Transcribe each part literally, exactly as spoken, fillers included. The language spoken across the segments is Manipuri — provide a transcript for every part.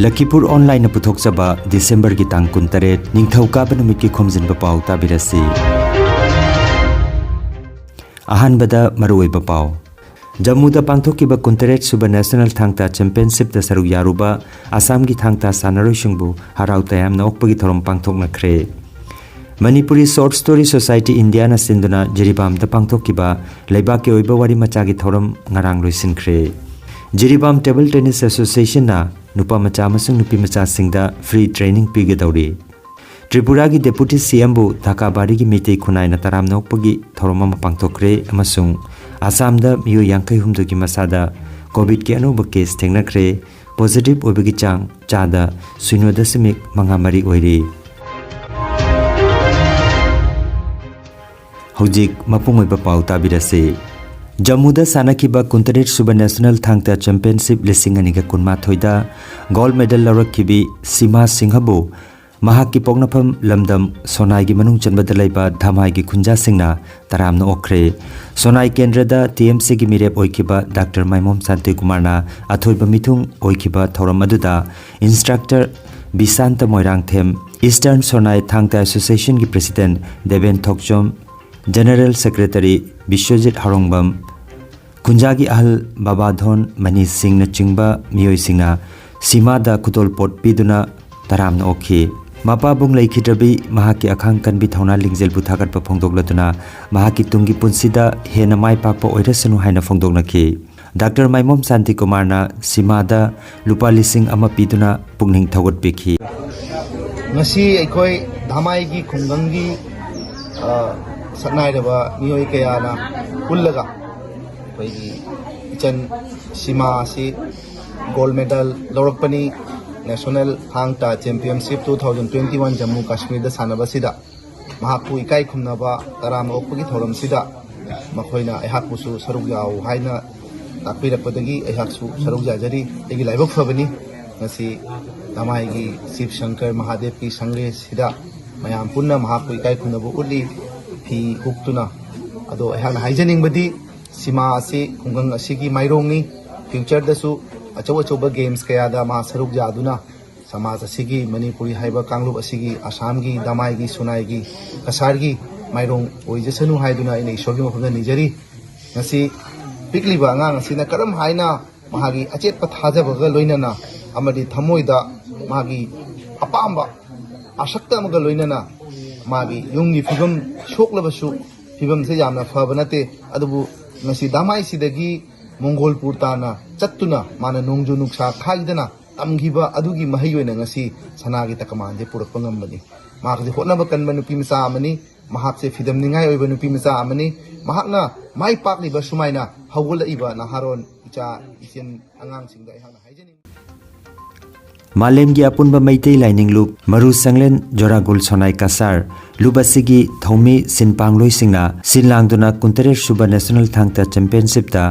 ꯂꯈꯤꯄꯨꯔ ꯑꯣꯟꯂꯥꯏꯟꯅ ꯄꯨꯊꯣꯛꯆꯕ ꯗꯤꯁꯦꯝꯕꯔꯒꯤ ꯇꯥꯡ ꯀꯨꯟꯇꯔꯦꯠ, ꯅꯤꯡꯊꯧꯀꯥꯕ ꯅꯨꯃꯤꯠꯀꯤ ꯈꯣꯝꯖꯤꯟꯕ ꯄꯥꯎ ꯇꯥꯕꯤꯔꯁꯤ꯫ ꯑꯍꯥꯟꯕꯗ ꯃꯔꯨꯑꯣꯏꯕ ꯄꯥꯎ꯫ ꯖꯝꯃꯨꯗ ꯄꯥꯡꯊꯣꯛꯈꯤꯕ ꯀꯨꯟꯇꯔꯦꯠ ꯁꯨꯕ ꯅꯦꯁꯅꯦꯜ ꯊꯥꯡ ꯇꯥ ꯆꯦꯝꯄꯤꯌꯟꯁꯤꯞꯇ ꯁꯔꯨꯛ ꯌꯥꯔꯨꯕ ꯑꯁꯥꯝꯒꯤ ꯊꯥꯡ ꯇꯥ ꯁꯥꯟꯅꯔꯣꯏꯁꯤꯡꯕꯨ ꯍꯔꯥꯎ ꯇꯌꯥꯝꯅ ꯑꯣꯛꯄꯒꯤ ꯊꯧꯔꯝ ꯄꯥꯡꯊꯣꯛꯅꯈ꯭ꯔꯦ꯫ ꯃꯅꯤꯄꯨꯔꯤ ꯁꯣꯔꯠ ꯁ꯭ꯇꯣꯔꯤ ꯁꯣꯁꯥꯏꯇꯤ ꯏꯟꯗꯤꯌꯥꯅ ꯁꯤꯟꯗꯨꯅ ꯖꯤꯔꯤꯕꯥꯝꯗ ꯄꯥꯡꯊꯣꯛꯈꯤꯕ ꯂꯩꯕꯥꯛꯀꯤ ꯑꯣꯏꯕ ꯋꯥꯔꯤ ꯃꯆꯥꯒꯤ ꯊꯧꯔꯝ ꯉꯔꯥꯡ ꯂꯣꯏꯁꯤꯟꯈ꯭ꯔꯦ꯫ ꯖꯤꯔꯤꯕꯥꯝ ꯇꯦꯕꯜ ꯇꯦꯅꯤꯁ ꯑꯦꯁꯣꯁꯤꯌꯦꯁꯟꯅ ꯅꯨꯄꯥ ꯃꯆꯥ ꯑꯃꯁꯨꯡ ꯅꯨꯄꯤ ꯃꯆꯥꯁꯤꯡꯗ ꯐ꯭ꯔꯤ ꯇ꯭ꯔꯦꯅꯤꯡ ꯄꯤꯒꯗꯧꯔꯤ꯫ ꯇ꯭ꯔꯤꯄꯨꯔꯥꯒꯤ ꯗꯦꯄꯨꯇꯤ ꯁꯤ ꯑꯦꯝꯕꯨ ꯙꯥꯀꯥꯕꯥꯔꯤꯒꯤ ꯃꯤꯇꯩ ꯈꯨꯟꯅꯥꯏꯅ ꯇꯔꯥꯝꯅ ꯑꯣꯛꯄꯒꯤ ꯊꯧꯔꯝ ꯑꯃ ꯄꯥꯡꯊꯣꯛꯈ꯭ꯔꯦ ꯑꯃꯁꯨꯡ ꯑꯁꯥꯝꯗ ꯃꯤꯑꯣꯏ ꯌꯥꯡꯈꯩ ꯍꯨꯝꯗꯣꯏꯒꯤ ꯃꯁꯥꯗ ꯀꯣꯚꯤꯗꯀꯤ ꯑꯅꯧꯕ ꯀꯦꯁ ꯊꯦꯡꯅꯈ꯭ꯔꯦ꯫ ꯄꯣꯖꯤꯇꯤꯚ ꯑꯣꯏꯕꯒꯤ ꯆꯥꯡ ꯆꯥꯗ ꯁꯤꯅꯣ ꯗꯁꯃꯤꯛ ꯃꯉꯥ ꯃꯔꯤ ꯑꯣꯏꯔꯤ꯫ ꯍꯧꯖꯤꯛ ꯃꯄꯨꯡ ꯑꯣꯏꯕ ꯄꯥꯎ ꯇꯥꯕꯤꯔꯁꯤ꯫ ꯖꯝꯃꯨꯗ ꯁꯥꯟꯅꯈꯤꯕ ꯀꯨꯟꯇꯔꯦꯠ ꯁꯨꯕ ꯅꯦꯁꯅꯦꯜ ꯊꯥꯡ ꯇꯥ ꯆꯦꯝꯄꯤꯌꯟꯁꯤꯞ ꯂꯤꯁꯤꯡ ꯑꯅꯤꯒ ꯀꯨꯟꯃꯥꯊꯣꯏꯗ ꯒꯣꯜꯗ ꯃꯦꯗꯜ ꯂꯧꯔꯛꯈꯤꯕꯤ ꯁꯤꯃꯥ ꯁꯤꯡꯍꯕꯨ ꯃꯍꯥꯛꯀꯤ ꯄꯣꯛꯅꯐꯝ ꯂꯝꯗꯝ ꯁꯣꯅꯥꯏꯒꯤ ꯃꯅꯨꯡ ꯆꯟꯕꯗ ꯂꯩꯕ ꯙꯃꯥꯏꯒꯤ ꯈꯨꯟꯖꯥꯁꯤꯡꯅ ꯇꯔꯥꯝꯅ ꯑꯣꯛꯈ꯭ꯔꯦ꯫ ꯁꯣꯅꯥꯏ ꯀꯦꯟꯗ꯭ꯔꯗ ꯇꯤ ꯑꯦꯝ ꯁꯤꯒꯤ ꯃꯤꯔꯦꯞ ꯑꯣꯏꯈꯤꯕ ꯗꯥꯛꯇꯔ ꯃꯥꯏꯃꯣꯝ ꯁꯥꯟꯇꯤꯀꯨꯃꯥꯔꯅ ꯑꯊꯣꯏꯕ ꯃꯤꯊꯨꯡ ꯑꯣꯏꯈꯤꯕ ꯊꯧꯔꯝ ꯑꯗꯨꯗ ꯏꯟꯁꯇ꯭ꯔꯛꯇꯔ ꯕꯤꯁꯥꯟꯇ ꯃꯣꯏꯔꯥꯡꯊꯦꯝ, ꯏꯁꯇꯔꯟ ꯁꯣꯅꯥꯏ ꯊꯥꯡ ꯇꯥ ꯑꯦꯁꯣꯁꯤꯌꯦꯁꯟꯒꯤ ꯄ꯭ꯔꯦꯁꯤꯗꯦꯟꯠ ꯗꯦꯕꯦꯟ ꯊꯣꯛꯆꯣꯝ, ꯖꯦꯅꯔꯦꯜ ꯁꯦꯀ꯭ꯔꯦꯇꯔꯤ ꯕꯤꯁ꯭ꯋꯖꯤꯠ ꯍꯥꯔꯣꯡꯕꯝ, ꯈꯨꯟꯖꯥꯒꯤ ꯑꯍꯜ ꯕꯕꯥꯙꯣꯟ ꯃꯅꯤ ꯁꯤꯡꯅꯆꯤꯡꯕ ꯃꯤꯑꯣꯏꯁꯤꯡꯅ ꯁꯤꯃꯥꯗ ꯈꯨꯗꯣꯜꯄꯣꯠ ꯄꯤꯗꯨꯅ ꯇꯔꯥꯝꯅ ꯑꯣꯛꯈꯤ꯫ ꯃꯄꯥꯕꯨꯡ ꯂꯩꯈꯤꯗ꯭ꯔꯕꯤ ꯃꯍꯥꯛꯀꯤ ꯑꯈꯥꯡ ꯀꯟꯕꯤ ꯊꯧꯅꯥ ꯂꯤꯡꯖꯦꯜꯕꯨ ꯊꯥꯒꯠꯄ ꯐꯣꯡꯗꯣꯛꯂꯗꯨꯅ ꯃꯍꯥꯛꯀꯤ ꯇꯨꯡꯒꯤ ꯄꯨꯟꯁꯤꯗ ꯍꯦꯟꯅ ꯃꯥꯏ ꯄꯥꯛꯄ ꯑꯣꯏꯔꯁꯅꯨ ꯍꯥꯏꯅ ꯐꯣꯡꯗꯣꯛꯅꯈꯤ꯫ ꯗꯥꯛꯇꯔ ꯃꯥꯏꯃꯣꯝ ꯁꯥꯟꯇꯤꯀꯨꯃꯥꯔꯅ ꯁꯤꯃꯥꯗ ꯂꯨꯄꯥ ꯂꯤꯁꯤꯡ ꯑꯃ ꯄꯤꯗꯨꯅ ꯄꯨꯛꯅꯤꯡ ꯊꯧꯒꯠꯄꯤꯈꯤ꯫ ꯉꯁꯤ ꯑꯩꯈꯣꯏ ꯙꯃꯥꯏꯒꯤ ꯈꯨꯡꯒꯪꯒꯤ, ꯑ, ꯁꯛꯅꯥꯏꯔꯕ ꯃꯤꯑꯣꯏ ꯀꯌꯥꯅ ꯄꯨꯜꯂꯒ ꯑꯩꯈꯣꯏꯒꯤ ꯏꯆꯟ ꯁꯤꯃꯥ ꯑꯁꯤ ꯒꯣꯜꯗ ꯃꯦꯗꯜ ꯂꯧꯔꯛꯄꯅꯤ꯫ National Thang Ta championship two thousand twenty one Jammu ꯀꯥꯁꯃꯤꯔꯗ ꯁꯥꯟꯅꯕꯁꯤꯗ ꯃꯍꯥꯛꯄꯨ ꯏꯀꯥꯏ ꯈꯨꯝꯅꯕ ꯇꯔꯥꯝꯅ ꯑꯣꯛꯄꯒꯤ ꯊꯧꯔꯝꯁꯤꯗ ꯃꯈꯣꯏꯅ ꯑꯩꯍꯥꯛꯄꯨꯁꯨ ꯁꯔꯨꯛ ꯌꯥꯎ ꯍꯥꯏꯅ ꯇꯥꯛꯄꯤꯔꯛꯄꯗꯒꯤ ꯑꯩꯍꯥꯛꯁꯨ ꯁꯔꯨꯛ ꯌꯥꯖꯔꯤ꯫ ꯑꯩꯒꯤ ꯂꯥꯏꯕꯛ ꯐꯕꯅꯤ꯫ ꯉꯁꯤ ꯙꯃꯥꯏꯒꯤ ꯁꯤꯕ ꯁꯪꯀꯔ ꯃꯍꯥꯗꯦꯕꯀꯤ ꯁꯪꯒꯩꯁꯤꯗ ꯃꯌꯥꯝ ꯄꯨꯟꯅ ꯃꯍꯥꯛꯄꯨ ꯏꯀꯥꯏ ꯈꯨꯝꯅꯕ ꯎꯠꯂꯤ, ꯐꯤ ꯍꯨꯛꯇꯨꯅ꯫ ꯑꯗꯣ ꯑꯩꯍꯥꯛꯅ ꯍꯥꯏꯖꯅꯤꯡꯕꯗꯤ ꯁꯤꯃꯥ ꯑꯁꯤ ꯈꯨꯡꯒꯪ ꯑꯁꯤꯒꯤ ꯃꯥꯏꯔꯣꯡꯅꯤ꯫ ꯐ꯭ꯌꯨꯆꯔꯗꯁꯨ ꯑꯆꯧ ꯑꯆꯧꯕ ꯒꯦꯝꯁ ꯀꯌꯥꯗ ꯃꯍꯥꯛ ꯁꯔꯨꯛ ꯌꯥꯗꯨꯅ ꯁꯃꯥꯖ ꯑꯁꯤꯒꯤ, ꯃꯅꯤꯄꯨꯔꯤ ꯍꯥꯏꯕ ꯀꯥꯡꯂꯨꯞ ꯑꯁꯤꯒꯤ, ꯑꯁꯥꯝꯒꯤ, ꯗꯃꯥꯏꯒꯤ, ꯁꯨꯅꯥꯏꯒꯤ, ꯀꯁꯥꯔꯒꯤ ꯃꯥꯏꯔꯣꯡ ꯑꯣꯏꯖꯁꯅꯨ ꯍꯥꯏꯗꯨꯅ ꯑꯩꯅ ꯏꯁꯣꯔꯒꯤ ꯃꯐꯝꯗ ꯅꯤꯖꯔꯤ꯫ ꯉꯁꯤ ꯄꯤꯛꯂꯤꯕ ꯑꯉꯥꯡ ꯑꯁꯤꯅ ꯀꯔꯝ ꯍꯥꯏꯅ ꯃꯍꯥꯛꯀꯤ ꯑꯆꯦꯠꯄ ꯊꯥꯖꯕꯒ ꯂꯣꯏꯅꯅ ꯑꯃꯗꯤ ꯊꯃꯣꯏꯗ ꯃꯥꯒꯤ ꯑꯄꯥꯝꯕ ꯑꯥꯁꯛꯇ ꯑꯃꯒ ꯂꯣꯏꯅꯅ ꯃꯥꯒꯤ ꯌꯨꯝꯒꯤ ꯐꯤꯕꯝ ꯁꯣꯛꯂꯕꯁꯨ, ꯐꯤꯕꯝꯁꯦ ꯌꯥꯝꯅ ꯐꯕ ꯅꯠꯇꯦ, ꯑꯗꯨꯕꯨ ꯉꯁꯤ ꯗꯃꯥꯏꯁꯤꯗꯒꯤ ꯃꯣꯡꯒꯣꯜꯄꯨꯔ ꯇꯥꯅ ꯆꯠꯇꯨꯅ ꯃꯥꯅ ꯅꯣꯡꯖꯨ ꯅꯨꯡꯁꯥ ꯈꯥꯏꯗꯅ ꯇꯝꯈꯤꯕ ꯑꯗꯨꯒꯤ ꯃꯍꯩ ꯑꯣꯏꯅ ꯉꯁꯤ ꯁꯅꯥꯒꯤ ꯇꯀꯃꯥꯟꯁꯦ ꯄꯨꯔꯛꯄ ꯉꯝꯕꯅꯤ꯫ ꯃꯍꯥꯛꯁꯦ ꯍꯣꯠꯅꯕ ꯀꯟꯕ ꯅꯨꯄꯤ ꯃꯆꯥ ꯑꯃꯅꯤ꯫ ꯃꯍꯥꯛꯁꯦ ꯐꯤꯗꯝꯅꯤꯡꯉꯥꯏ ꯑꯣꯏꯕ ꯅꯨꯄꯤ ꯃꯆꯥ ꯑꯃꯅꯤ꯫ ꯃꯍꯥꯛꯅ ꯃꯥꯏ ꯄꯥꯛꯂꯤꯕ ꯁꯨꯃꯥꯏꯅ ꯍꯧꯒꯠꯂꯛꯏꯕ ꯅꯍꯥꯔꯣꯟ ꯏꯆꯥ ꯏꯆꯦꯜ ꯑꯉꯥꯡꯁꯤꯡꯗ ꯑꯩꯍꯥꯛꯅ ꯍꯥꯏꯖꯅꯤꯡꯏ꯫ ꯃꯥꯂꯦꯝꯒꯤ ꯑꯄꯨꯟꯕ ꯃꯩꯇꯩ ꯂꯥꯏꯅꯤꯡ ꯂꯨꯞ ꯃꯔꯨ ꯁꯪꯂꯦꯟ ꯖꯣꯔꯥꯒꯨꯜ ꯁꯣꯅꯥꯏ ꯀꯁꯥꯔ ꯂꯨꯞ ꯑꯁꯤꯒꯤ ꯊꯧꯃꯤ ꯁꯤꯟꯄꯥꯡꯂꯣꯏꯁꯤꯡꯅ ꯁꯤꯟ ꯂꯥꯡꯗꯨꯅ ꯀꯨꯟꯇꯔꯦꯠ ꯁꯨꯕ ꯅꯦꯁꯅꯦꯜ ꯊꯥꯡ ꯇꯥ ꯆꯦꯝꯄꯤꯌꯟꯁꯤꯞꯇ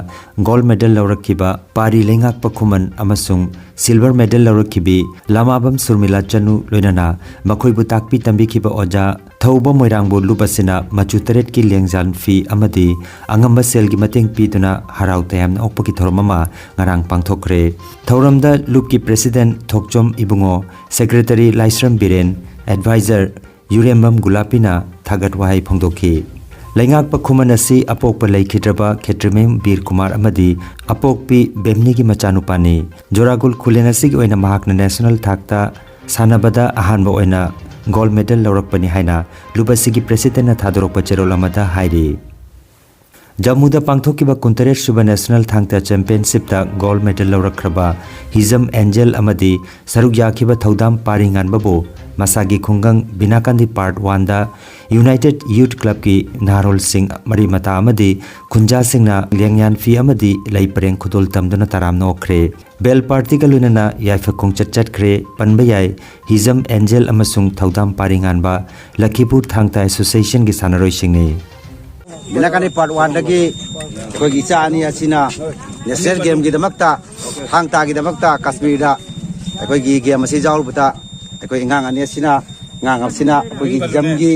ꯒꯣꯜꯗ ꯃꯦꯗꯜ ꯂꯧꯔꯛꯈꯤꯕ ꯄꯥꯔꯤ ꯂꯩꯉꯥꯛꯄ ꯈꯨꯃꯟ ꯑꯃꯁꯨꯡ ꯁꯤꯜꯚꯔ ꯃꯦꯗꯜ ꯂꯧꯔꯛꯈꯤꯕꯤ ꯂꯥꯃꯥꯕꯝ ꯁꯨꯔꯃꯤꯂꯥ ꯆꯅꯨ ꯂꯣꯏꯅꯅ ꯃꯈꯣꯏꯕꯨ ꯇꯥꯛꯄꯤ ꯇꯝꯕꯤꯈꯤꯕ ꯑꯣꯖꯥ ꯊꯧꯕ ꯃꯣꯏꯔꯥꯡꯕꯨ ꯂꯨꯞ ꯑꯁꯤꯅ ꯃꯆꯨ ꯇꯔꯦꯠꯀꯤ ꯂꯦꯡꯖꯥꯟ ꯐꯤ ꯑꯃꯗꯤ ꯑꯉꯝꯕ ꯁꯦꯜꯒꯤ ꯃꯇꯦꯡ ꯄꯤꯗꯨꯅ ꯍꯔꯥꯎ ꯇꯌꯥꯝꯅ ꯑꯣꯛꯄꯒꯤ ꯊꯧꯔꯝ ꯑꯃ ꯉꯔꯥꯡ ꯄꯥꯡꯊꯣꯛꯈ꯭ꯔꯦ꯫ ꯊꯧꯔꯝꯗ ꯂꯨꯞꯀꯤ ꯄ꯭ꯔꯦꯁꯤꯗꯦꯟꯠ ꯊꯣꯛꯆꯣꯝ ꯏꯕꯨꯡꯉꯣ, ꯁꯦꯀ꯭ꯔꯦꯇꯔꯤ ꯂꯥꯏꯁ꯭ꯔꯝ ꯕꯤꯔꯦꯟ, ꯑꯦꯗꯚꯥꯏꯖꯔ ꯌꯨꯔꯦꯝꯕꯝ ꯒꯨꯂꯥꯄꯤꯅ ꯊꯥꯒꯠ ꯋꯥꯍꯩ ꯐꯣꯡꯗꯣꯛꯈꯤ꯫ ꯂꯩꯉꯥꯛꯄ ꯈꯨꯃꯟ ꯑꯁꯤ ꯑꯄꯣꯛꯄ ꯂꯩꯈꯤꯗ꯭ꯔꯕ ꯈꯦꯇ꯭ꯔꯤꯃꯌꯨꯝ ꯕꯤꯔ ꯀꯨꯃꯥꯔ ꯑꯃꯗꯤ ꯑꯄꯣꯛꯄꯤ ꯕꯦꯝꯅꯤꯒꯤ ꯃꯆꯥꯅꯨꯄꯥꯅꯤ꯫ ꯖꯣꯔꯥꯒꯨꯜ ꯈꯨꯂꯦꯟ ꯑꯁꯤꯒꯤ ꯑꯣꯏꯅ ꯃꯍꯥꯛꯅ ꯅꯦꯁꯅꯦꯜ ꯊꯥꯛꯇ ꯁꯥꯟꯅꯕꯗ ꯑꯍꯥꯟꯕ ꯑꯣꯏꯅ ꯒꯣꯜꯗ ꯃꯦꯗꯜ ꯂꯧꯔꯛꯄꯅꯤ ꯍꯥꯏꯅ ꯂꯨꯞ ꯑꯁꯤꯒꯤ ꯄ꯭ꯔꯦꯁꯤꯗꯦꯟꯠꯅ ꯊꯥꯗꯣꯔꯛꯄ ꯆꯦꯔꯣꯜ ꯑꯃꯗ ꯍꯥꯏꯔꯤ꯫ ꯖꯝꯃꯨꯗ ꯄꯥꯡꯊꯣꯛꯈꯤꯕ ꯀꯨꯟꯇꯔꯦꯠ ꯁꯨꯕ ꯅꯦꯁꯅꯦꯜ ꯊꯥꯡ ꯇꯥ ꯆꯦꯝꯄꯤꯌꯟꯁꯤꯞꯇ ꯒꯣꯜꯗ ꯃꯦꯗꯜ ꯂꯧꯔꯛꯈ꯭ꯔꯕ ꯍꯤꯖꯝ ꯑꯦꯟꯖꯦꯜ ꯑꯃꯗꯤ ꯁꯔꯨꯛ ꯌꯥꯈꯤꯕ ꯊꯧꯗꯥꯝ ꯄꯥꯔꯤ ꯉꯥꯟꯕꯕꯨ ꯃꯁꯥꯒꯤ ꯈꯨꯡꯒꯪ ꯕꯤꯅꯥꯀꯥꯟꯗꯤ ꯄꯥꯔꯠ ꯋꯥꯟꯗ ꯌꯨꯅꯥꯏꯇꯦꯗ ꯌꯨꯊ ꯀ꯭ꯂꯕꯀꯤ ꯅꯍꯥꯔꯣꯜꯁꯤꯡ, ꯃꯔꯤ ꯃꯇꯥ ꯑꯃꯗꯤ ꯈꯨꯟꯖꯥꯁꯤꯡꯅ ꯂꯦꯡꯌꯥꯟ ꯐꯤ ꯑꯃꯗꯤ ꯂꯩ ꯄꯔꯦꯡ ꯈꯨꯗꯣꯜ ꯇꯝꯗꯨꯅ ꯇꯔꯥꯝꯅ ꯑꯣꯛꯈ꯭ꯔꯦ꯫ ꯕꯦꯜ ꯄꯥꯔꯇꯤꯒ ꯂꯣꯏꯅꯅ ꯌꯥꯏꯐ ꯈꯣꯡꯆꯠ ꯆꯠꯈ꯭ꯔꯦ꯫ ꯄꯟꯕ ꯌꯥꯏ, ꯍꯤꯖꯝ ꯑꯦꯟꯖꯦꯜ ꯑꯃꯁꯨꯡ ꯊꯧꯗꯥꯝ ꯄꯥꯔꯤ ꯉꯥꯟꯕ ꯂꯈꯤꯄꯨꯔ ꯊꯥꯡ ꯇꯥ ꯑꯦꯁꯣꯁꯤꯌꯦꯁꯟꯒꯤ ꯁꯥꯟꯅꯔꯣꯏꯁꯤꯡꯅꯤ꯫ ꯕꯤꯅꯥꯀꯥꯟꯗꯤ ꯄꯥꯔꯠ ꯋꯥꯟꯗꯒꯤ ꯑꯩꯈꯣꯏꯒꯤ ꯏꯆꯥ ꯑꯅꯤ ꯑꯁꯤꯅ ꯅꯦꯁꯅꯦꯜ ꯒꯦꯝꯒꯤꯗꯃꯛꯇ, ꯊꯥꯡ ꯇꯥꯒꯤꯗꯃꯛꯇ ꯀꯥꯁꯃꯤꯔꯗ ꯑꯩꯈꯣꯏꯒꯤ ꯒꯦꯝ ꯑꯁꯤ ꯌꯥꯎꯔꯨꯕꯗ, ꯑꯩꯈꯣꯏ ꯑꯉꯥꯡ ꯑꯅꯤ ꯑꯁꯤꯅ, ꯑꯉꯥꯡ ꯑꯁꯤꯅ ꯑꯩꯈꯣꯏꯒꯤ ꯖꯝꯒꯤ,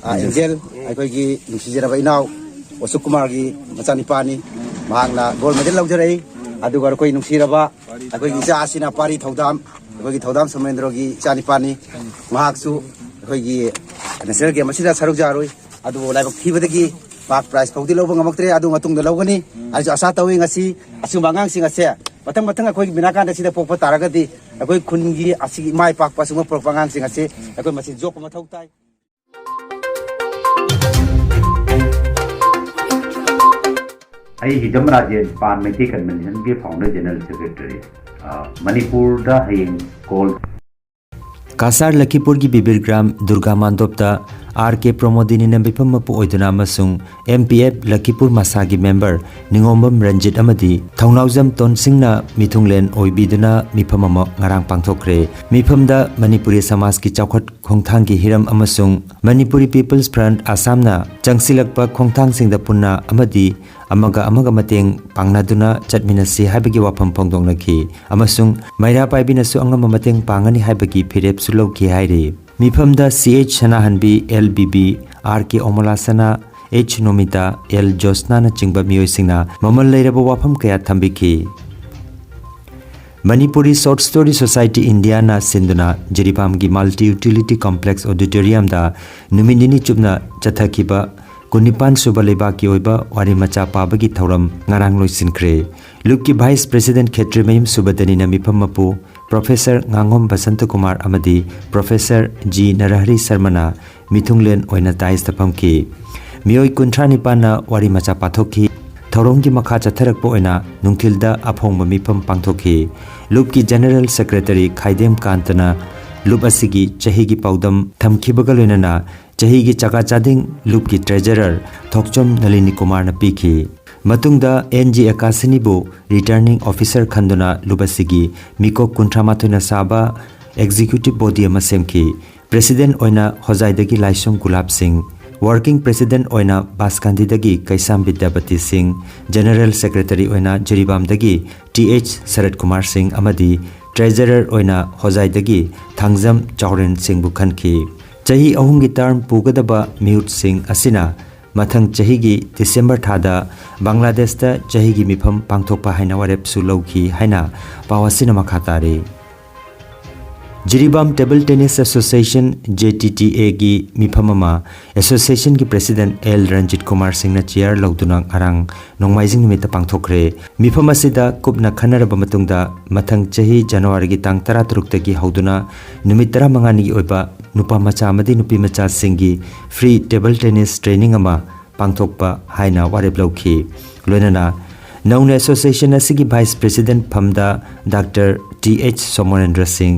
ꯑ, ꯑꯦꯟꯖꯦꯜ, ꯑꯩꯈꯣꯏꯒꯤ ꯅꯨꯡꯁꯤꯖꯔꯕ ꯏꯅꯥꯎ ꯑꯁꯨꯛ ꯀꯨꯃꯥꯔꯒꯤ ꯃꯆꯥꯅꯤꯄꯥꯅꯤ꯫ ꯃꯍꯥꯛꯅ ꯒꯣꯜꯗ ꯃꯦꯗꯜ ꯂꯧꯖꯔꯛꯏ꯫ ꯑꯗꯨꯒ ꯑꯩꯈꯣꯏ ꯅꯨꯡꯁꯤꯔꯕ ꯑꯩꯈꯣꯏꯒꯤ ꯏꯆꯥ ꯑꯁꯤꯅ ꯄꯥꯔꯤ ꯊꯧꯗꯥꯝ, ꯑꯩꯈꯣꯏꯒꯤ ꯊꯧꯗꯥꯝ ꯁꯣꯃꯦꯟꯗ꯭ꯔꯣꯒꯤ ꯏꯆꯥꯅꯤꯄꯥꯅꯤ꯫ ꯃꯍꯥꯛꯁꯨ ꯑꯩꯈꯣꯏꯒꯤ ꯅꯦꯁꯅꯦꯜ ꯒꯦꯝ ꯑꯁꯤꯗ ꯁꯔꯨꯛ ꯌꯥꯔꯨꯏ꯫ ꯑꯗꯨꯕꯨ ꯂꯥꯏꯕꯛ ꯊꯤꯕꯗꯒꯤ ꯃꯍꯥꯛ ꯄ꯭ꯔꯥꯏꯖ ꯐꯥꯎꯗꯤ ꯂꯧꯕ ꯉꯝꯃꯛꯇ꯭ꯔꯦ꯫ ꯑꯗꯨ ꯃꯇꯨꯡꯗ ꯂꯧꯒꯅꯤ ꯍꯥꯏꯁꯨ ꯑꯁꯥ ꯇꯧꯏ꯫ ꯉꯁꯤ ꯑꯁꯤꯒꯨꯝꯕ ꯑꯉꯥꯡꯁꯤꯡ ꯑꯁꯦ ꯃꯊꯪ ꯃꯊꯪ ꯑꯩꯈꯣꯏꯒꯤ ꯕꯤꯅꯥꯀꯥꯟꯗ ꯑꯁꯤꯗ ꯄꯣꯛꯄ ꯇꯥꯔꯒꯗꯤ ꯑꯩꯈꯣꯏ ꯈꯨꯟꯒꯤ ꯑꯁꯤꯒꯤ ꯏꯃꯥ ꯏꯄꯥꯛꯄ ꯑꯁꯤꯒꯨꯝꯕ ꯄꯨꯔꯛꯄ ꯑꯉꯥꯡꯁꯤꯡ ꯑꯁꯤ ꯑꯩꯈꯣꯏ ꯃꯁꯤ ꯌꯣꯛꯄ ꯃꯊꯧ ꯇꯥꯏ꯫ ꯑꯩ ꯍꯤꯖꯝ ꯔꯥꯖꯦꯟ, ꯄꯥꯟ ꯃꯩꯇꯩ ꯀꯟꯚꯦꯟꯁꯟꯒꯤ ꯐꯥꯎꯟꯗꯔ ꯖꯦꯅꯔꯦꯜ ꯁꯦꯀ꯭ꯔꯦꯇꯔꯤ꯫ ꯑ, ꯃꯅꯤꯄꯨꯔꯗ ꯍꯌꯦꯡ ꯀꯣꯜ꯫ ꯀꯥꯁꯥꯔ ꯂꯈꯤꯄꯨꯔꯒꯤ ꯕꯤꯕꯤꯔ ꯒ꯭ꯔꯥꯝ ꯗꯨꯔꯒꯥ ꯃꯥꯟꯗꯣꯞꯇ ꯑꯥꯔ ꯀꯦ ꯄ꯭ꯔꯃꯣꯗꯤꯅꯤꯅ ꯃꯤꯐꯝ ꯃꯄꯨ ꯑꯣꯏꯗꯨꯅ ꯑꯃꯁꯨꯡ ꯑꯦꯝ ꯄꯤ ꯑꯦꯐ ꯂꯈꯤꯄꯨꯔ ꯃꯁꯥꯒꯤ ꯃꯦꯝꯕꯔ ꯅꯤꯉꯣꯝꯕꯝ ꯔꯟꯖꯤꯠ ꯑꯃꯗꯤ ꯊꯧꯅꯥꯎꯖꯝ ꯇꯣꯟꯁꯤꯡꯅ ꯃꯤꯊꯨꯡꯂꯦꯟ ꯑꯣꯏꯕꯤꯗꯨꯅ ꯃꯤꯐꯝ ꯑꯃ ꯉꯔꯥꯡ ꯄꯥꯡꯊꯣꯛꯈ꯭ꯔꯦ꯫ ꯃꯤꯐꯝꯗ ꯃꯅꯤꯄꯨꯔꯤ ꯁꯃꯥꯖꯀꯤ ꯆꯥꯎꯈꯠ ꯈꯣꯡꯊꯥꯡꯒꯤ ꯍꯤꯔꯝ ꯑꯃꯁꯨꯡ ꯃꯅꯤꯄꯨꯔꯤ ꯄꯤꯄꯜꯁ ꯐ꯭ꯔꯟꯠ ꯑꯁꯥꯝꯅ ꯆꯪꯁꯤꯜꯂꯛꯄ ꯈꯣꯡꯊꯥꯡꯁꯤꯡꯗ ꯄꯨꯟꯅ ꯑꯃꯗꯤ ꯑꯃꯒ ꯑꯃꯒ ꯃꯇꯦꯡ ꯄꯥꯡꯅꯗꯨꯅ ꯆꯠꯃꯤꯟꯅꯁꯤ ꯍꯥꯏꯕꯒꯤ ꯋꯥꯐꯝ ꯐꯣꯡꯗꯣꯛꯅꯈꯤ ꯑꯃꯁꯨꯡ ꯃꯩꯔꯥ ꯄꯥꯏꯕꯤꯅꯁꯨ ꯑꯉꯝꯕ ꯃꯇꯦꯡ ꯄꯥꯡꯒꯅꯤ ꯍꯥꯏꯕꯒꯤ ꯐꯤꯔꯦꯞꯁꯨ ꯂꯧꯈꯤ ꯍꯥꯏꯔꯤ꯫ ꯃꯤꯐꯝꯗ ꯁꯤ ꯑꯩꯆ ꯁꯅꯥꯍꯟꯕꯤ, ꯑꯦꯜ ꯕꯤꯕꯤ, ꯑꯥꯔ ꯀꯦ ꯑꯣꯃꯣꯂꯥꯁꯅꯥ, ꯑꯩꯆ ꯅꯣꯃꯤꯇꯥ, ꯑꯦꯜ ꯖꯣꯁꯅꯥꯅꯆꯤꯡꯕ ꯃꯤꯑꯣꯏꯁꯤꯡꯅ ꯃꯃꯜ ꯂꯩꯔꯕ ꯋꯥꯐꯝ ꯀꯌꯥ ꯊꯝꯕꯤꯈꯤ꯫ ꯃꯅꯤꯄꯨꯔꯤ ꯁꯣꯔꯠ ꯁ꯭ꯇꯣꯔꯤ ꯁꯣꯁꯥꯏꯇꯤ ꯏꯟꯗꯤꯌꯥꯅ ꯁꯤꯟꯗꯨꯅ ꯖꯤꯔꯤꯕꯥꯝꯒꯤ ꯃꯜꯇꯤ ꯌꯨꯇꯤꯂꯤꯇꯤ ꯀꯣꯝꯄ꯭ꯂꯦꯛꯁ ꯑꯣꯗꯤꯇꯣꯔꯤꯌꯝꯗ ꯅꯨꯃꯤꯠ ꯅꯤꯅꯤ ꯆꯨꯞꯅ ꯆꯠꯊꯈꯤꯕ ꯀꯨꯟꯅꯤꯄꯥꯟ ꯁꯨꯕ ꯂꯩꯕꯥꯛꯀꯤ ꯑꯣꯏꯕ ꯋꯥꯔꯤ ꯃꯆꯥ ꯄꯥꯕꯒꯤ ꯊꯧꯔꯝ ꯉꯔꯥꯡ ꯂꯣꯏꯁꯤꯟꯈ꯭ꯔꯦ꯫ ꯂꯨꯞꯀꯤ ꯚꯥꯏꯁ ꯄ꯭ꯔꯦꯁꯤꯗꯦꯟꯠ ꯈꯦꯇ꯭ꯔꯤꯃꯌꯨꯝ ꯁꯨꯕꯗꯅꯤꯅ ꯃꯤꯐꯝ ꯃꯄꯨ ꯄ꯭ꯔꯣꯐꯦꯁꯔ ꯉꯥꯉꯣꯝ ꯕꯁꯟꯇꯀꯨꯃꯥꯔ ꯑꯃꯗꯤ ꯄ꯭ꯔꯣꯐꯦꯁꯔ ꯖꯤ ꯅꯔꯍꯔꯤ ꯁꯔꯃꯅ ꯃꯤꯊꯨꯡꯂꯦꯟ ꯑꯣꯏꯅ ꯗꯥꯏꯁꯇ ꯐꯝꯈꯤ꯫ ꯃꯤꯑꯣꯏ ꯀꯨꯟꯊ꯭ꯔꯥ ꯅꯤꯄꯥꯟꯅ ꯋꯥꯔꯤ ꯃꯆꯥ ꯄꯥꯊꯣꯛꯈꯤ꯫ ꯊꯧꯔꯝꯒꯤ ꯃꯈꯥ ꯆꯠꯊꯔꯛꯄ ꯑꯣꯏꯅ ꯅꯨꯡꯊꯤꯜꯗ ꯑꯐꯣꯡꯕ ꯃꯤꯐꯝ ꯄꯥꯡꯊꯣꯛꯈꯤ꯫ ꯂꯨꯞꯀꯤ ꯖꯦꯅꯔꯦꯜ ꯁꯦꯀ꯭ꯔꯦꯇꯔꯤ ꯈꯥꯏꯗꯦꯝ ꯀꯥꯟꯇꯅ ꯂꯨꯞ ꯑꯁꯤꯒꯤ ꯆꯍꯤꯒꯤ ꯄꯥꯎꯗꯝ ꯊꯝꯈꯤꯕꯒ ꯂꯣꯏꯅꯅ ꯆꯍꯤꯒꯤ ꯆꯥꯀꯥ ꯆꯥꯗꯤꯡ ꯂꯨꯞꯀꯤ ꯇ꯭ꯔꯦꯖꯔꯔ ꯊꯣꯛꯆꯣꯝ ꯅꯂꯤꯅꯤ ꯀꯨꯃꯥꯔꯅ ꯄꯤꯈꯤ꯫ ꯃꯇꯨꯡꯗ ꯑꯦꯟ ꯖꯤ ꯑꯦꯀꯥꯁꯤꯅꯤꯕꯨ ꯔꯤꯇꯔꯅꯤꯡ ꯑꯣꯐꯤꯁꯔ ꯈꯟꯗꯨꯅ ꯂꯨꯞ ꯑꯁꯤꯒꯤ ꯃꯤꯀꯣꯛ ꯀꯨꯟꯊ꯭ꯔꯥ ꯃꯥꯊꯣꯏꯅ ꯁꯥꯕ ꯑꯦꯛꯖꯤꯀ꯭ꯌꯨꯇꯤꯚ ꯕꯣꯗꯤ ꯑꯃ ꯁꯦꯝꯈꯤ꯫ ꯄ꯭ꯔꯦꯁꯤꯗꯦꯟꯠ ꯑꯣꯏꯅ ꯍꯣꯖꯥꯏꯗꯒꯤ ꯂꯥꯏꯁ꯭ꯔꯝ ꯒꯨꯂꯥꯞ ꯁꯤꯡ, ꯋꯥꯔꯀꯤꯡ ꯄ꯭ꯔꯦꯁꯤꯗꯦꯟꯠ ꯑꯣꯏꯅ ꯕꯥꯁꯀꯥꯟꯗꯤꯗꯒꯤ ꯀꯩꯁꯥꯝ ꯕꯤꯗ꯭ꯌꯥꯄꯇꯤ ꯁꯤꯡ, ꯖꯦꯅꯔꯦꯜ ꯁꯦꯀ꯭ꯔꯦꯇꯔꯤ ꯑꯣꯏꯅ ꯖꯤꯔꯤꯕꯥꯝꯗꯒꯤ ꯇꯤ ꯑꯩꯆ ꯁꯔꯠ ꯀꯨꯃꯥꯔ ꯁꯤꯡ ꯑꯃꯗꯤ ꯇ꯭ꯔꯦꯖꯔꯔ ꯑꯣꯏꯅ ꯍꯣꯖꯥꯏꯗꯒꯤ ꯊꯥꯡꯖꯝ ꯆꯥꯎꯔꯦꯟ ꯁꯤꯡꯕꯨ ꯈꯟꯈꯤ꯫ ꯆꯍꯤ ꯑꯍꯨꯝꯒꯤ ꯇꯔꯝ ꯄꯨꯒꯗꯕ ꯃꯤꯍꯨꯠꯁꯤꯡ ꯑꯁꯤꯅ ꯃꯊꯪ ꯆꯍꯤꯒꯤ ꯗꯤꯁꯦꯝꯕꯔ ꯊꯥꯗ ꯕꯪꯒ꯭ꯂꯥꯗꯦꯁꯇ ꯆꯍꯤꯒꯤ ꯃꯤꯐꯝ ꯄꯥꯡꯊꯣꯛꯄ ꯍꯥꯏꯅ ꯋꯥꯔꯦꯞꯁꯨ ꯂꯧꯈꯤ ꯍꯥꯏꯅ ꯄꯥꯎ ꯑꯁꯤꯅ ꯃꯈꯥ ꯇꯥꯔꯤ꯫ Jiribam table tennis association, J T T ꯑꯦꯒꯤ ꯃꯤꯐꯝ ꯑꯃ ꯑꯦꯁꯣꯁꯤꯌꯦꯁꯟꯒꯤ ꯄ꯭ꯔꯦꯁꯤꯗꯦꯟꯠ ꯑꯦꯜ ꯔꯟꯖꯤꯠ ꯀꯨꯃꯥꯔ ꯁꯤꯡꯅ ꯆꯤꯌꯥꯔ ꯂꯧꯗꯨꯅ ꯉꯔꯥꯡ ꯅꯣꯡꯃꯥꯏꯖꯤꯡ ꯅꯨꯃꯤꯠꯇ ꯄꯥꯡꯊꯣꯛꯈ꯭ꯔꯦ꯫ ꯃꯤꯐꯝ ꯑꯁꯤꯗ ꯀꯨꯞꯅ ꯈꯟꯅꯔꯕ ꯃꯇꯨꯡꯗ ꯃꯊꯪ ꯆꯍꯤ ꯖꯅꯋꯥꯔꯤꯒꯤ ꯇꯥꯡ ꯇꯔꯥꯇꯔꯨꯛꯇꯒꯤ ꯍꯧꯗꯨꯅ ꯅꯨꯃꯤꯠ ꯇꯔꯥꯃꯉꯥꯅꯤꯒꯤ ꯑꯣꯏꯕ ꯅꯨꯄꯥ ꯃꯆꯥ ꯑꯃꯗꯤ ꯅꯨꯄꯤ ꯃꯆꯥꯁꯤꯡꯒꯤ ꯐ꯭ꯔꯤ ꯇꯦꯕꯜ ꯇꯦꯅꯤꯁ ꯇ꯭ꯔꯦꯅꯤꯡ ꯑꯃ ꯄꯥꯡꯊꯣꯛꯄ ꯍꯥꯏꯅ ꯋꯥꯔꯦꯞ ꯂꯧꯈꯤ꯫ ꯂꯣꯏꯅꯅ ꯅꯧꯅ ꯑꯦꯁꯣꯁꯤꯌꯦꯁꯟ ꯑꯁꯤꯒꯤ ꯚꯥꯏꯁ ꯄ꯭ꯔꯦꯁꯤꯗꯦꯟꯠ ꯐꯝꯗ doctor T H Somorendra Singh,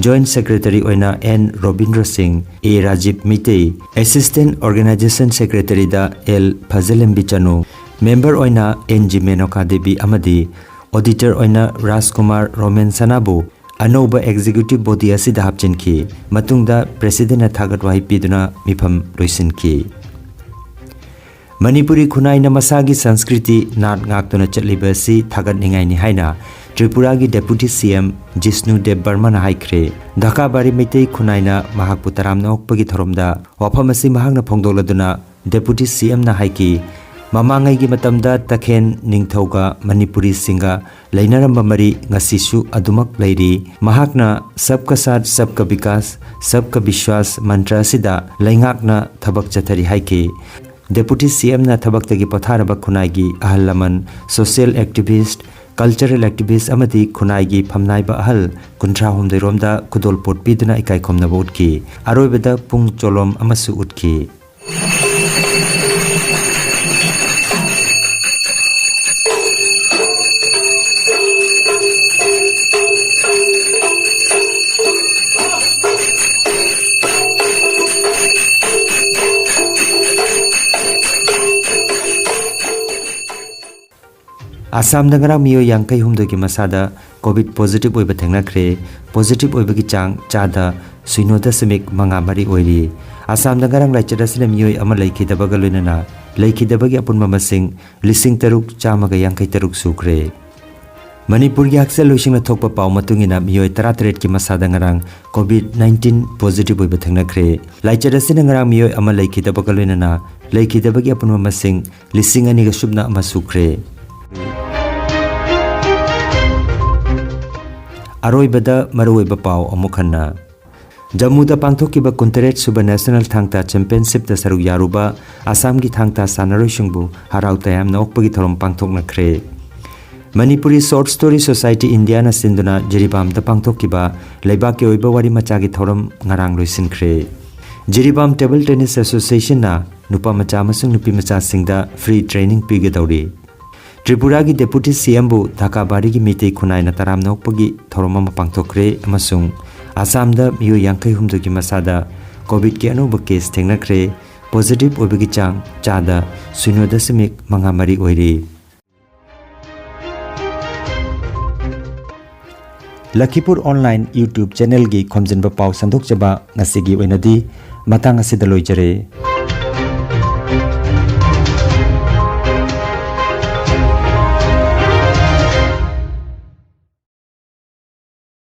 joint secretary ꯑꯣꯏꯅ N Robindra Singh, A Rajib Meitei, assistant organization ꯁꯦꯀ꯭ꯔꯦꯇꯔꯤꯗ ꯑꯦꯜ ꯐꯖꯂꯦꯝꯕꯤ ꯆꯅꯨ, ꯃꯦꯝꯕꯔ ꯑꯣꯏꯅ ꯑꯦꯟ ꯖꯤ ꯃꯦꯅꯣꯀꯥ ꯗꯦꯕꯤ ꯑꯃꯗꯤ ꯑꯣꯗꯤꯇꯔ ꯑꯣꯏꯅ ꯔꯥꯖꯀꯨꯃꯥꯔ ꯔꯣꯃꯦꯟ ꯁꯅꯥꯕꯨ ꯑꯅꯧꯕ ꯑꯦꯛꯖꯤꯀ꯭ꯌꯨꯇꯤꯚ ꯕꯣꯗꯤ ꯑꯁꯤꯗ ꯍꯥꯞꯆꯤꯟꯈꯤ꯫ ꯃꯇꯨꯡꯗ ꯄ꯭ꯔꯦꯁꯤꯗꯦꯟꯠꯅ ꯊꯥꯒꯠ ꯋꯥꯍꯩ ꯄꯤꯗꯨꯅ ꯃꯤꯐꯝ ꯂꯣꯏꯁꯤꯟꯈꯤ꯫ ꯃꯅꯤꯄꯨꯔꯤ ꯈꯨꯟꯅꯥꯏꯅ ꯃꯁꯥꯒꯤ ꯁꯪꯁꯀ꯭ꯔꯤꯇꯤ, ꯅꯥꯠ ꯉꯥꯛꯇꯨꯅ ꯆꯠꯂꯤꯕ ꯑꯁꯤ ꯊꯥꯒꯠꯅꯤꯡꯉꯥꯏꯅꯤ ꯍꯥꯏꯅ ꯇ꯭ꯔꯤꯄꯨꯔꯥꯒꯤ ꯗꯦꯄꯨꯇꯤ ꯁꯤ ꯑꯦꯝ ꯖꯤꯁꯅꯨ ꯗꯦꯕ ꯕꯔꯃꯅ ꯍꯥꯏꯈ꯭ꯔꯦ꯫ ꯙꯀꯥꯕꯥꯔꯤ ꯃꯩꯇꯩ ꯈꯨꯟꯅꯥꯏꯅ ꯃꯍꯥꯛꯄꯨ ꯇꯔꯥꯝꯅ ꯑꯣꯛꯄꯒꯤ ꯊꯧꯔꯝꯗ ꯋꯥꯐꯝ ꯑꯁꯤ ꯃꯍꯥꯛꯅ ꯐꯣꯡꯗꯣꯛꯂꯗꯨꯅ ꯗꯦꯄꯨꯇꯤ ꯁꯤ ꯑꯦꯝꯅ ꯍꯥꯏꯈꯤ, ꯃꯃꯥꯡꯉꯩꯒꯤ ꯃꯇꯝꯗ ꯇꯈꯦꯟ ꯅꯤꯡꯊꯧꯒ ꯃꯅꯤꯄꯨꯔꯤꯁꯤꯡꯒ ꯂꯩꯅꯔꯝꯕ ꯃꯔꯤ ꯉꯁꯤꯁꯨ ꯑꯗꯨꯃꯛ ꯂꯩꯔꯤ꯫ ꯃꯍꯥꯛꯅ ꯁꯕꯀꯥ ꯁꯥꯊ, ꯁꯕꯀꯥ ꯕꯤꯀꯥꯁ, ꯁꯕꯀꯥ ꯕꯤꯁ꯭ꯋꯥꯁ ꯃꯟꯇ꯭ꯔ ꯑꯁꯤꯗ ꯂꯩꯉꯥꯛꯅ ꯊꯕꯛ ꯆꯠꯊꯔꯤ ꯍꯥꯏꯈꯤ꯫ ꯗꯦꯄꯨꯇꯤ ꯁꯤ ꯑꯦꯝꯅ ꯊꯕꯛꯇꯒꯤ ꯄꯣꯊꯥꯔꯕ ꯈꯨꯟꯅꯥꯏꯒꯤ ꯑꯍꯜ ꯂꯃꯟ, ꯁꯣꯁꯤꯌꯦꯜ ꯑꯦꯛꯇꯤꯚꯤꯁ꯭ꯠ, ꯀꯜꯆꯔꯦꯜ ꯑꯦꯛꯇꯤꯚꯤꯁ꯭ꯠ ꯑꯃꯗꯤ ꯈꯨꯟꯅꯥꯏꯒꯤ ꯐꯝꯅꯥꯏꯕ ꯑꯍꯜ ꯀꯨꯟꯊ꯭ꯔꯥ ꯍꯨꯝꯗꯣꯏ ꯔꯣꯝꯗ ꯈꯨꯗꯣꯜꯄꯣꯠ ꯄꯤꯗꯨꯅ ꯏꯀꯥꯏ ꯈꯨꯝꯅꯕ ꯎꯠꯈꯤ꯫ ꯑꯔꯣꯏꯕꯗ ꯄꯨꯡ ꯆꯣꯂꯣꯝ ꯑꯃꯁꯨ ꯎꯠꯈꯤ꯫ ꯑꯁꯥꯝꯗ ꯉꯔꯥꯡ ꯃꯤꯑꯣꯏ ꯌꯥꯡꯈꯩ ꯍꯨꯝꯗꯣꯏꯒꯤ ꯃꯁꯥꯗ ꯀꯣꯚꯤꯗ ꯄꯣꯖꯤꯇꯤꯚ ꯑꯣꯏꯕ ꯊꯦꯡꯅꯈ꯭ꯔꯦ꯫ ꯄꯣꯖꯤꯇꯤꯚ ꯑꯣꯏꯕꯒꯤ ꯆꯥꯡ ꯆꯥꯗ ꯁꯤꯅꯣ ꯗꯁꯃꯤꯛ ꯃꯉꯥ ꯃꯔꯤ ꯑꯣꯏꯔꯤ꯫ ꯑꯁꯥꯝꯗ ꯉꯔꯥꯡ ꯂꯥꯏꯆꯠ ꯑꯁꯤꯅ ꯃꯤꯑꯣꯏ ꯑꯃ ꯂꯩꯈꯤꯗꯕꯒ ꯂꯣꯏꯅꯅ ꯂꯩꯈꯤꯗꯕꯒꯤ ꯑꯄꯨꯟꯕ ꯃꯁꯤꯡ ꯂꯤꯁꯤꯡ ꯇꯔꯨꯛ ꯆꯥꯝꯃꯒ ꯌꯥꯡꯈꯩ ꯇꯔꯨꯛ ꯁꯨꯈ꯭ꯔꯦ꯫ ꯃꯅꯤꯄꯨꯔꯒꯤ ꯍꯛꯁꯦꯜ ꯂꯣꯏꯁꯪꯅ ꯊꯣꯛꯄ ꯄꯥꯎ ꯃꯇꯨꯡ ꯏꯟꯅ ꯃꯤꯑꯣꯏ ꯇꯔꯥꯇꯔꯦꯠꯀꯤ ꯃꯁꯥꯗ ꯉꯔꯥꯡ ꯀꯣꯚꯤꯗ ꯅꯥꯏꯟꯇꯤꯟ ꯄꯣꯖꯤꯇꯤꯚ ꯑꯣꯏꯕ ꯊꯦꯡꯅꯈ꯭ꯔꯦ꯫ ꯂꯥꯏꯆꯠ ꯑꯁꯤꯅ ꯉꯔꯥꯡ ꯃꯤꯑꯣꯏ ꯑꯃ ꯂꯩꯈꯤꯗꯕꯒ ꯂꯣꯏꯅꯅ ꯂꯩꯈꯤꯗꯕꯒꯤ ꯑꯄꯨꯟꯕ ꯃꯁꯤꯡ ꯂꯤꯁꯤꯡ ꯑꯅꯤꯒ ꯁꯨꯞꯅ ꯑꯃ ꯁꯨꯈ꯭ꯔꯦ꯫ ꯑꯔꯣꯏꯕꯗ ꯃꯔꯨꯑꯣꯏꯕ ꯄꯥꯎ ꯑꯃꯨꯛ ꯍꯟꯅ꯫ ꯖꯝꯃꯨꯗ ꯄꯥꯡꯊꯣꯛꯈꯤꯕ ꯀꯨꯟꯇꯔꯦꯠ ꯁꯨꯕ ꯅꯦꯁꯅꯦꯜ ꯊꯥꯡ ꯇꯥ ꯆꯦꯝꯄꯤꯌꯟꯁꯤꯞꯇ ꯁꯔꯨꯛ ꯌꯥꯔꯨꯕ ꯑꯁꯥꯝꯒꯤ ꯊꯥꯡ ꯇꯥ ꯁꯥꯟꯅꯔꯣꯏꯁꯤꯡꯕꯨ ꯍꯔꯥꯎ ꯇꯌꯥꯝꯅ ꯑꯣꯛꯄꯒꯤ ꯊꯧꯔꯝ ꯄꯥꯡꯊꯣꯛꯅꯈ꯭ꯔꯦ꯫ ꯃꯅꯤꯄꯨꯔꯤ ꯁꯣꯔꯠ ꯁ꯭ꯇꯣꯔꯤ ꯁꯣꯁꯥꯏꯇꯤ ꯏꯟꯗꯤꯌꯥꯅ ꯁꯤꯟꯗꯨꯅ ꯖꯤꯔꯤꯕꯥꯝꯗ ꯄꯥꯡꯊꯣꯛꯈꯤꯕ ꯂꯩꯕꯥꯛꯀꯤ ꯑꯣꯏꯕ ꯋꯥꯔꯤ ꯃꯆꯥꯒꯤ ꯊꯧꯔꯝ ꯉꯔꯥꯡ ꯂꯣꯏꯁꯤꯟꯈ꯭ꯔꯦ꯫ ꯖꯤꯔꯤꯕꯥꯝ ꯇꯦꯕꯜ ꯇꯦꯅꯤꯁ ꯑꯦꯁꯣꯁꯤꯌꯦꯁꯟꯅ ꯅꯨꯄꯥ ꯃꯆꯥ ꯑꯃꯁꯨꯡ ꯅꯨꯄꯤ ꯃꯆꯥꯁꯤꯡꯗ ꯐ꯭ꯔꯤ ꯇ꯭ꯔꯦꯅꯤꯡ ꯄꯤꯒꯗꯧꯔꯤ꯫ ꯇ꯭ꯔꯤꯄꯨꯔꯥꯒꯤ ꯗꯦꯄꯨꯇꯤ ꯁꯤ ꯑꯦꯝꯕꯨ ꯙꯥꯀꯥ ꯕꯥꯔꯤꯒꯤ ꯃꯤꯇꯩ ꯈꯨꯟꯅꯥꯏꯅ ꯇꯔꯥꯝꯅ ꯑꯣꯛꯄꯒꯤ ꯊꯧꯔꯝ ꯑꯃ ꯄꯥꯡꯊꯣꯛꯈ꯭ꯔꯦ ꯑꯃꯁꯨꯡ ꯑꯁꯥꯝꯗ ꯃꯤꯑꯣꯏ ꯌꯥꯡꯈꯩ ꯍꯨꯝꯗꯣꯏꯒꯤ ꯃꯁꯥꯗ ꯀꯣꯚꯤꯗꯀꯤ ꯑꯅꯧꯕ ꯀꯦꯁ ꯊꯦꯡꯅꯈ꯭ꯔꯦ꯫ ꯄꯣꯖꯤꯇꯤꯚ ꯑꯣꯏꯕꯒꯤ ꯆꯥꯡ ꯆꯥꯗ ꯁꯤꯅꯣ ꯗꯁꯃꯤꯛ ꯃꯉꯥ ꯃꯔꯤ ꯑꯣꯏꯔꯤ꯫ ꯂꯈꯤꯄꯨꯔ ꯑꯣꯟꯂꯥꯏꯟ YouTube ꯆꯦꯅꯦꯜꯒꯤ ꯈꯣꯝꯖꯤꯟꯕ ꯄꯥꯎ ꯁꯟꯗꯣꯛꯆꯕ ꯉꯁꯤꯒꯤ ꯑꯣꯏꯅꯗꯤ ꯃꯇꯥꯡ ꯑꯁꯤꯗ ꯂꯣꯏꯖꯔꯦ꯫